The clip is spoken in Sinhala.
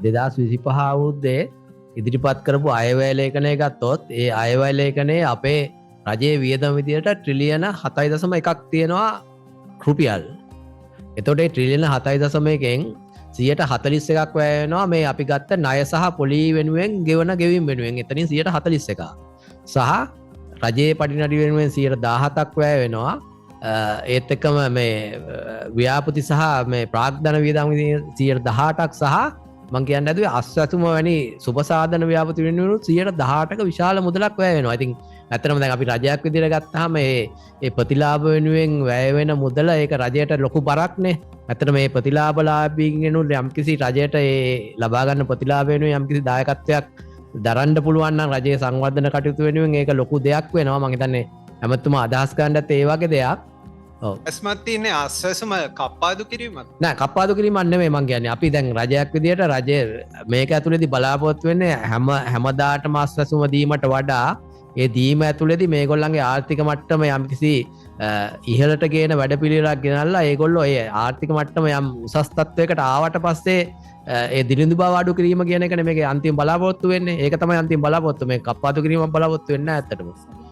2025 අවුරුද්දේ ඉදිරිපත් කරපු අයවැය ලේඛනය ගත්තොත් ඒ අයවැය ලේඛනයේ අපේ රජයේ වියදම විදියට ට්‍රිලියන 7.1ක් තියෙනවා රුපියල්. එතකොට ඒ ට්‍රිලියන 7.1කින් 41%ක් වැය වෙනවා මේ අපි ගත්ත ණය සහ පොලි වෙනුවෙන් ගෙවන ගෙවීම් වෙනුවෙන්. එතනින් 41%ක්. සහ රජයේ පඩිනඩි වෙනුවෙන් 17%ක් වැය වෙනවා. ඒත් එක්කම මේ ව්‍යාපෘති සහ මේ ප්‍රාග්ධන වියදම් 18%ක් සහ මං කියන්න හැදුවේ අස්වැසුම වැනි සුබ සාධන ව්‍යාපෘති වෙනුවෙන් 18%ක විශාල මුදලක් වැය වෙනවා. ඉතින් ඇත්තටම දැන් අපි රජයක් විදියට ගත්තාම ඒ ප්‍රතිලාභ වෙනුවෙන් වැය වෙන මුදල ඒක රජයට ලොකු බරක්නේ. ඇත්තටම මේ ප්‍රතිලාභලාභීන් යම්කිසි රජයට ඒ ලබා ගන්න ප්‍රතිලාභ වෙනුවෙන් යම්කිසි දායකත්වයක් දරන්න පුළුවන් නම් රජයේ සංවර්ධන කටයුතු වෙනුවෙන් ඒක ලොකු දෙයක් වෙනවා. මං හිතන්නේ ඇමතුමා අදහස් ගන්නත් ඒ වගේ දෙයක්. ඔව්. ඇස්මත් තියන්නේ අස්වැසුම කප්පාදු කිරීමක්. නෑ, කප්පාදු කිරීමක් නෙමෙයි මං කියන්නේ. අපි දැන් රජයක් විදියට රජය මේක ඇතුළේදී බලාපොරොත්තු වෙන්නේ හැමදාටම අස්වැසුම දීමට වඩා ඒ දීම ඇතුළේදී මේගොල්ලන්ගේ ආර්ථික මට්ටම යම්කිසි ඉහළට ගේන වැඩපිළිවෙලක් ගෙනල්ලා ඒගොල්ලෝ ඒ ආර්ථික මට්ටම යම් උසස් තත්වයකට ආවට පස්සේ ඒ දිලිඳු බව අඩු කිරීම කියන එකනේ මේකේ අන්තිම බලාපොරොත්තු වෙන්නේ. ඒක තමයි අන්තිම බලාපොරොත්තු. මේ කප්පාදු කිරීමක් බලාපොරොත්තු වෙන්නේ නෑ ඇත්තටම.